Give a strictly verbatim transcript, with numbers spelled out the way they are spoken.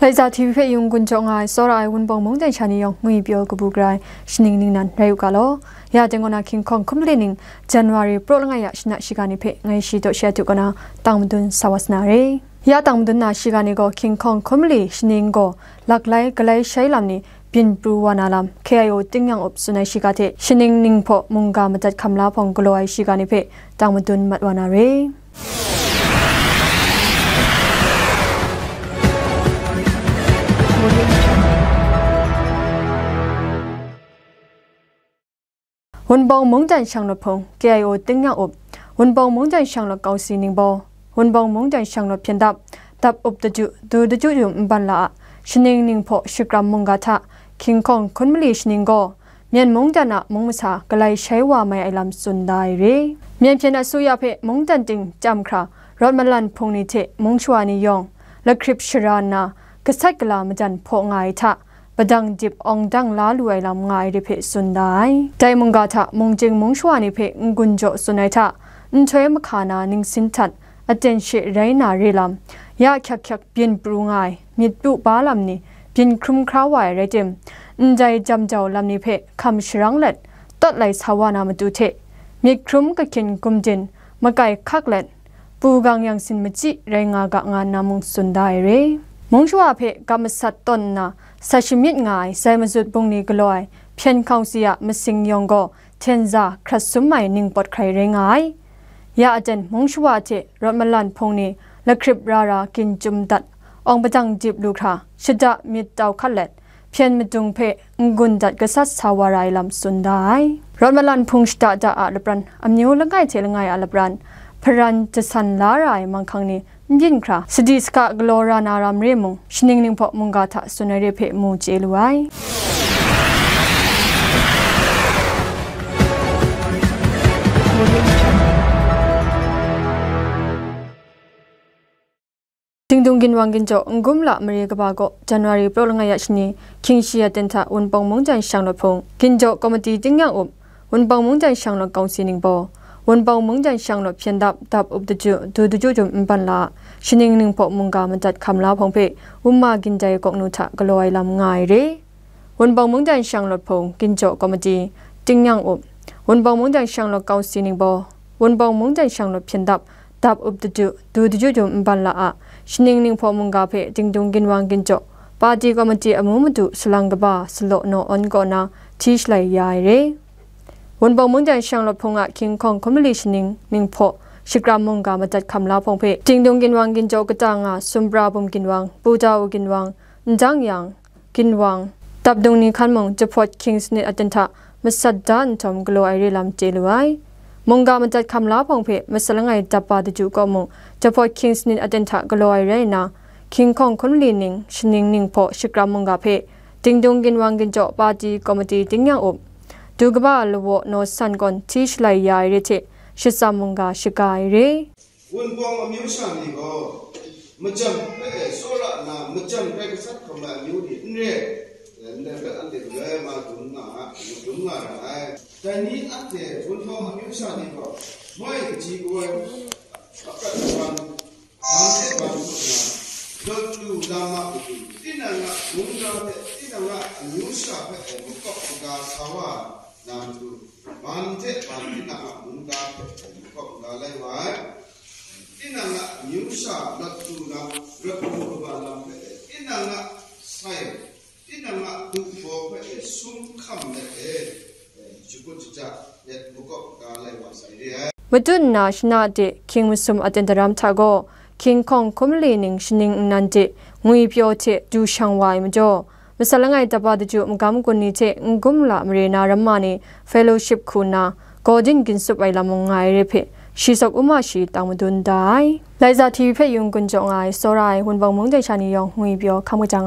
Laika T V hpe yung gun jaw nga ai, tsawra ai Wunpawng mungdan sha ni yawng ngwi pyaw kabu gara ai shaning ningnan rai u ga law. Ya teng kaw na King Kong hkum mali ning January praw langai a shana shiga ni hpe ngai shi taw shi a du kaw na tang madun sa wa sa na re. Ya tang madun na shiga ni gaw King Kong hkum mali shaning gaw laklai galai shai lam ni byin pru wa na lam K I O tingnyang up tsun ai shiga hte shaning ning hpaw mungga madat hkam la hpawng galaw ai shiga ni hpe tang madun mat wa na re. Wunpawng mungdan shanglawt hpung, K I O tingnyang up. Wunpawng mungdan shanglawt kawngsi ningbaw, Wunpawng mungdan shanglawt hpyen dap, dap up daju, du daju jum n ban la a, shaning ning hpaw shakram mungga hta, King Kong hkum mali shaning gaw, Myen mungdan a mung masa galai shai wa mai ai lam tsun da ai re. Myen hpyen a suya hpe mungdan ting chyam hkra, rawt malan hpung ni hte mung shawa ni yawng, lahkrip shara nna, gasat gala majan hpaw nga ai hta, padang dip awng dang la lu ai lam nga ai re hpe tsun da ai. Dai mungga hta mung jing mung shawa ni hpe n-gun jaw tsun ai hta, nhtoi mahka na ningsin htat, aten she rai na re lam, ya hkyak hkyak byin pru nga ai, myit pru ba lam ni byin hkrum hkra wa ai rai tim, ndai jam jau lam ni hpe hkam sharang let, tawt lai sa wa na matu hte, myit hkrum kahkyin gumdin, makai hkak let, pu gang yang sin machyi rai nga ga nga nna mung tsun da ai re. Mung shawa hpe ga masat tawn nna, sa shamyit nga ai, sai mazut bungli galaw ai, hpyen hkawng si a masing yawng gaw, hten za hkrat sum ai ning pawt hkrai rai nga ai. Ya aten mung shawa hte rawt malan hpung ni lahkrip ra ra gin chyum dat, awng padang dip lu hkra, shada myit tau hkat let, hpyen madung hpe n-gun dat gasat sa wa ra ai lam tsun da ai. Rawt malan hpung shada da a lapran, amyu langai hte langai a lapran, hparan jasan la ra ai manghkang ni, n byin hkra, sadi saka galaw ra na ra mare mung, shaning ning hpaw mungga hta tsun ai re hpe mu chye lu ai. Dingdung ginwang ginjaw n-gum la mare kaba gaw January praw langai a shani, hkying shi aten hta Wunpawng mungdan shanglawt hpung, ginjaw komiti tingnyang up, Wunpawng mungdan shanglawt kawngsi ningbaw, Wunpawng mungdan shanglawt hpyen dap, dap up daju, du daju jum n ban la, shaning ning hpaw mungga madat hkam la hpawng hpe, Wunma Gindai Kawknu hta galaw ai lam nga ai re. Wunpawng mungdan shanglawt hpung, ginjaw komiti, tingnyang up, Wunpawng mungdan shanglawt kawngsi ningbaw, Wunpawng mungdan shanglawt hpyen dap, dap up daju, du daju jum n ban la a, shaning ning hpaw mungga hpe dingdung ginwang ginjaw, pati komiti amu madu salang kaba Salaw Naw Awn kaw na hti shalai ya ai re. Wunpawng mungdan shanglawt hpung a hkying hkawng hkum mali shaning ning hpaw shakram mungga madat hkam la hpawng hpe, dingdung ginwang ginjaw kata nga Sumpra Bum ginwang, Pu Daw ginwang, Ndang Yang ginwang, dapdung ni hkan mung jahpawt hkying sanit aten hta masat da nhtawm galaw ai re lam chye lu ai. Mungga madat hkam la hpawng hpe masat langai dap ba daju kaw mung jahpawt hkying sanit aten hta galaw ai rai nna, hkying hkawng hkum mali ning, shaning ning hpaw shakram mungga hpe, dingdung ginwang ginjaw pati komiti tingnyang up, du kaba Law Naw San kawn hti shalai ya ai re hte, shatsam mungga shaga ai re. Wunpawng amyu sha ni gaw, majan hpe e tsawra nna, majan hpe gasat hkawm ai amyu ni n re, ndai hpe anhte galoi ma dum nga, dum nga ra ai. Dai ni anhte Wunpawng amyu sha ni gaw, moi kaji kawoi, aprat awan, ban hte ban hkut nna, lawt lu lam a matu, tinang a mungga hpe, tinang a amyu sha hpe e makawp maga sa wa na matu, ban hte ban tinang a mungga hpe e makawp maga lai wa ai. Tinang a amyu sha lawt lu lam, lawt lu kaba lam hpe e, tinang a sai, tinang a du baw hpe e sum hkam let e, e, shakut shaja let makawp maga lai wa sai re ai. Matut nna shana de hkying masum a ten daram hta gaw, hkying hkawng hkum mali ning shaning nnan de ngwi pyaw hte du shang wa ai majaw, masat langai daba daju magam gun ni hte n-gum la mare na ramma ni fellowship hku nna, gaw din ginsup ai lam mung nga ai re hpe, shi sawk u ma shi tang madun da ai. Laika T V hpe yung gun jaw nga ai, tsawra ai, Wunpawng mungdan sha ni yawng ngwi pyaw hkam kajang.